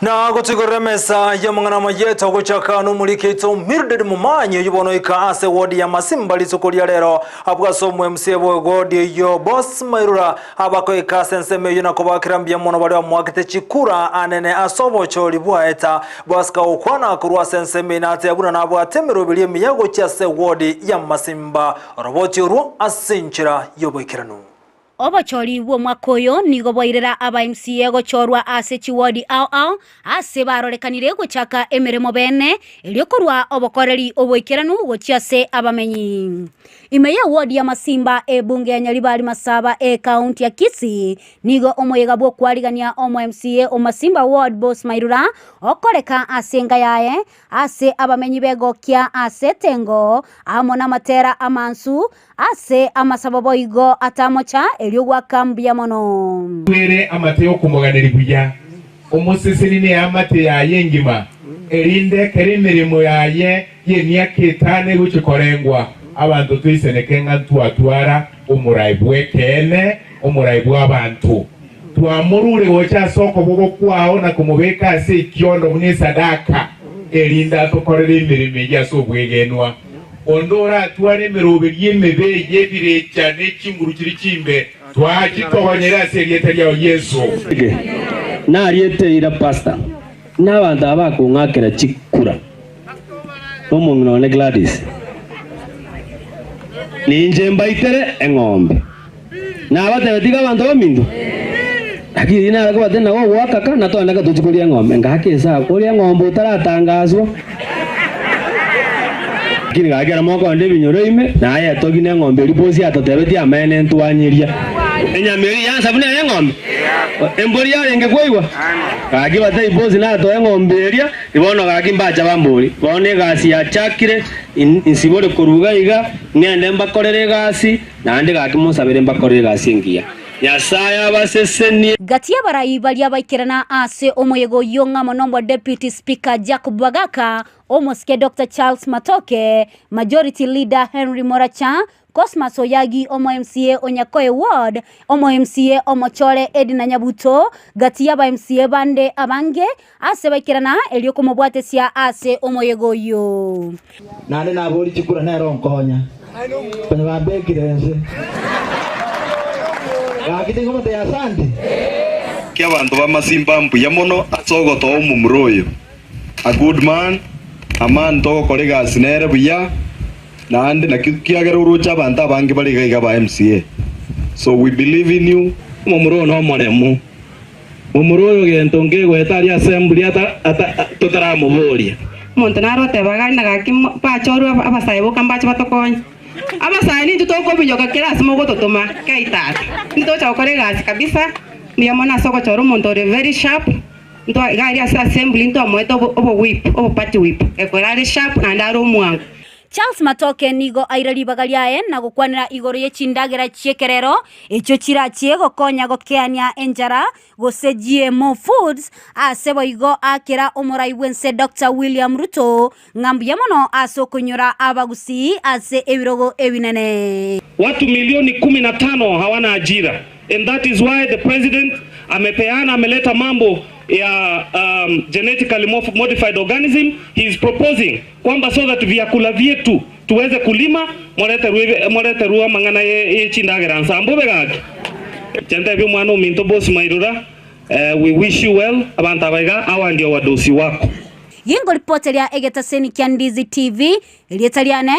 Na gotigorera emesa y'amang'ana amayeta ogochaka nomoriki oito Mildred Momanyi oyio bono oika ase ward ya Masimba rituko ria rero abwo ase omo MCA bwe ward eyio Boss Mairura abakoika ase ensemo eyio na kobakera mbuya mono baria bamoakete chikura anene ase obochori bwaeta Boss kagokwana korwa ase ensemo eyio nateba buna nabwate emeroberi emiya gochia ase ward ya Masimba oroboti orwo ase enchera y'oboikeranu. Obochori bw'omwaka oyo nigo bwairera aba MCA gochorwa ase chiwodi ao ao ase barorekanire gochaka emeremo bene erio korwa obokoreri oboikeranu gochia ase abamenyi. Ime y'ewodi ya Masimba ebunge ya Nyaribari Masaba ekaunti ya Kisii nigo omoyega bw'okwarigania omo MCA o Masimba Ward Boss Mairura okoreka ase enka yaye ase abamenyi begokia ase etengo amo namatera amansu Ase amasabo boigo atamocha, erio goaka mbuya mono. Twere amate y'okomoganeria buya, omoseseni neamate yaye engima, erinde ekero emeremo yaye y'emiaka etano egochia korengwa, abanto toiseneke ng'a ntwatwara omorai bw'ekeene, omorai bw'abanto. Twamorure gocha ase okoboko kwao na komobeka ase ekiondo buna esadaka, erinde atokorere emeremo eyio ase obwegenwa. Onde oratware emeroberio emebe y'ebirecha ne chinguru chiria chimbe, twachitogonyere ase erieta riao Yeso. Nariete eira pastor, na abanto aba bakong'akera chikura, na omong'ina one Gladys, ninche mbaitere eng'ombe. Nabatebetie iga abanto baminto, naki riria nare kobatebia nabo ogoakaka, na toendeke tochie koria eng'ombe. Ngaaka esabu, oria eng'ombe otaratangaswa. Lakini gaki ekero mokoenda ebinyoro ime, naye etogi na eng'ombe eria bosi atotebetie amaene ntwanyeria. Enyama eria yansa buna ey'eng'ombe? Embori yarenge koigwa? Gaki batebie bosi natoe eng'ombe eria, bono gaki mbacha bambori. Bono egasi yachakire, insibore korwa iga iga, ng'ende mbakorere egasi, Naende gaki mosabere mbakorere egasi engiya. Nyasae abasesenie. Gati y'abarai baria baikerana ase omoyega oyio ng'amo nombwa Deputy Speaker Jacob Bagaka, Omosike Doctor Charles Matoke, Majority Leader Henry Moracha, Cosmas Oyagi omo MCA o Nyakoe Ward, omo MCA omochore Edna Nyabuto, gati y'aba MCA bande abange ase baikerana erio komobwatesia ase omoyega oyio. Naende naborie chikura nere onkonya, konya bambekire inse. Gaki tingomotebia asante? Ki abanto b'amasimba mbuya mono ase ogotoa omomura oyo. A good man, a man togokora egasi nere buya, naende naki kiagera oroche abanto abange bare iga iga ba MCA. So we believe in you. Omomura oyo nomoremu. Momura oyo gento nkegoeta aria ase emburi totaramoboria. Omonto nare oteba gari na gaki bachorwe abasae boka mbache batokonye. Abasae nintwe tokobinyoka kera ase mogototoma kei tata. Intwe togocha gokora egasi kabisa, mbuya mono ase ogochora omonto ore very sharp, ntwa iga aria ase assembly ntwamoete obo whip, obo party whip, ekero are sharp naende are omwango. Charles Matoke nigo aire ribaga riaye na gokwanera igoro ye chindagera chi'ekerero echio chirachie gokonya gokeania enchara gose GMO foods ase boigo akera omorai bw'ense Doctor William Ruto ng'a mbuya mono ase okonyora abagusii ase ebirogo ebinene. Watu milioni kumi na tano hawana ajira and that is why the president amepeana ameleta mambo ya um, genetically modified organism he is proposing Kwamba so that vyakula vyetu tuweze kulima moreterwe moreterwe amang'ana ye chindagera nsambo obe gaki. Inche ntebie omwana ominto Boss Mairura we wish you well abanto aba iga awa ndio wadosi wako. Gingo ripoti ria egetaseni kia Ndizi TV, erieta riane.